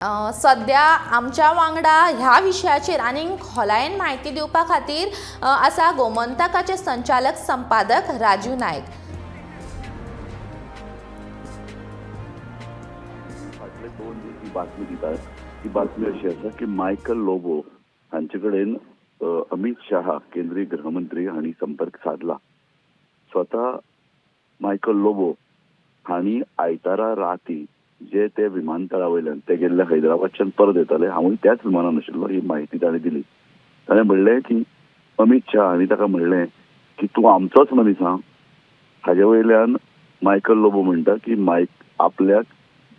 सद्या आमच्या वांगडा ह्या विशयाचेर आनीक खोलायेन म्हायती दिवपा खातीर आसा गोमंतकाचे संचालक संपादक राजीव नायक. फाटले 2 दीस ही बातमी दितात. ही बातमी अशी आसा की मायकल लोबो हांचे कडेन अमित शहा केंद्रीय गृहमंत्री हांणी संपर्क साधला. स्वता मायकल लोबो हांणी आयतारा राती जे ते विमानतळा वयल्यान ते गेल्ले हैदराबादच्यान परत येताले, हांवूय त्याच विमानान आशिल्लो, ही म्हायती ताणें दिली. ताणें म्हणलें की अमित शहा हांणी ताका म्हणलें की तूं आमचोच मनीस आं. हाजे वयल्यान मायकल लोबो म्हणटा की मायक आपल्याक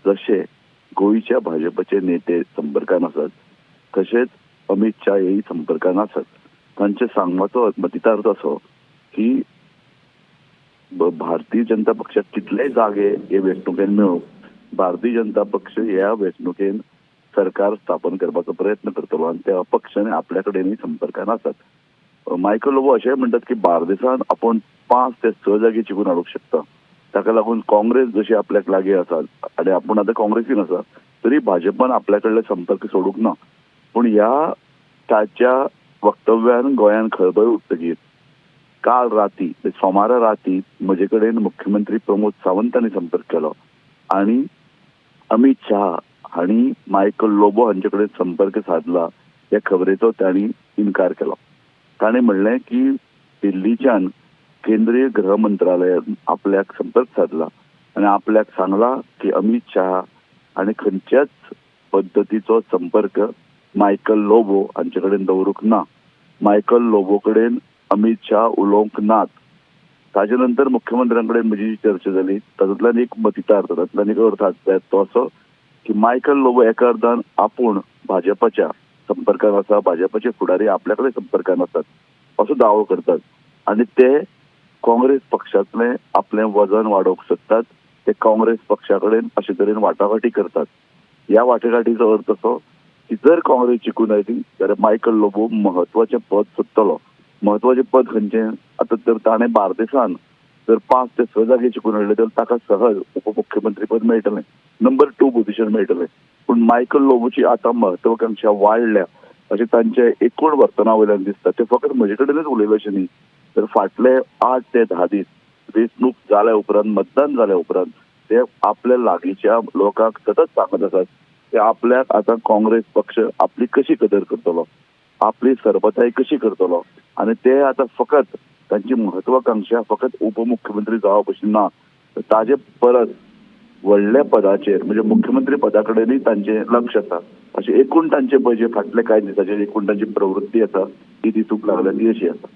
जशे गोंयच्या भाजपाचे नेते संपर्कान आसात तशेंच अमित शहा हेय संपर्कान आसात. तांचे सांगपाचो मतितार्थ असो की भारतीय जनता पक्षाक कितलेय जागे हे वेंचणुकेन मेळूं, भारतीय जनता पक्ष ह्या वेंचणुकेन सरकार स्थापन करपाचो प्रयत्न करतलो आनी ते अपक्षाने आपल्या कडेनूय संपर्कान आसात. मायकल लोबो अशेंय म्हणटात की बार्देसान आपूण 5 ते 6 जागे जिखून हाडूंक शकता. ताका लागून काँग्रेस जशी आपल्याक लागीं आसा आनी आपूण आतां काँग्रेसीन आसा तरी भाजपान आपल्या कडले संपर्क सोडूंक ना. पूण ह्या ताच्या वक्तव्यान गोंयान खळबळ उठतकीर काल राती सोमारा राती म्हजे कडेन मुख्यमंत्री प्रमोद सावंत हांणी संपर्क केलो आनी अमित शहा हांणी मायकल लोबो हांचे कडेन संपर्क साधला ह्या खबरेचो तांणी इन्कार केलो. ताणें म्हणलें की दिल्लीच्यान केंद्रीय गृह मंत्रालयान आपल्याक संपर्क साधला आनी आपल्याक सांगला की अमित शहा हांणी खंयच्याच पद्दतीचो संपर्क मायकल लोबो हांचे कडेन दवरूंक ना. मायकल लोबो कडेन अमित शहा उलोवंक नात. ताजे नंतर मुख्यमंत्र्यां कडेन म्हजी चर्चा जाली. तातूंतल्यान एक मतितार्थ, तातूंतल्यान एक अर्थ आसता तो असो की मायकल लोबो एका अर्थान आपूण भाजपाच्या संपर्कान आसा, भाजपाचे फुडारी आपल्या कडेन संपर्कान आसात असो दावो करतात आनी ते काँग्रेस पक्षांतलें आपलें वजन वाडोवंक सोदतात. ते काँग्रेस पक्षा कडेन अशे तरेन वाटाघाटी करतात. ह्या वाटाघाटीचो अर्थ असो की जर काँग्रेस जिखून आयली जाल्यार मायकल लोबो म्हत्वाचें पद सोदतलो. म्हत्वाचें पद खंयचें? आतां जर ताणें बार्देसान जर 5 ते 6 जागे जिखून हाडले तर ताका सहज उपमुख्यमंत्री पद मेळटलें, नंबर 2 पोझिशन मेळटलें. पूण मायकल लोबोची आतां महत्वाकांक्षा वाडल्या अशें तांचे एकूण वर्तना वयल्यान दिसता. ते फकत म्हजे कडेनच उलयले अशें न्ही, तर फाटले 8 ते 10 दीस वेंचणूक जाल्या उपरांत, मतदान जाल्या उपरांत ते आपल्या लागींच्या लोकांक सतत सांगत आसात की आपल्याक आतां काँग्रेस पक्ष आपली कशी कदर करतलो, आपली सरबताय कशी करतलो आनी ते आतां फकत तांची महत्वाकांक्षा फकत उपमुख्यमंत्री जावप अशी ना, तर ताजे परस व्हडल्या पदाचेर म्हणजे मुख्यमंत्री पदा कडेनूय तांचें लक्ष आसा. अशें एकूण तांचे पळय जे फाटले कांय दिसाचेर एकूण तांची प्रवृत्ती आसा ती दिसूंक लागल्या ती अशी आसा.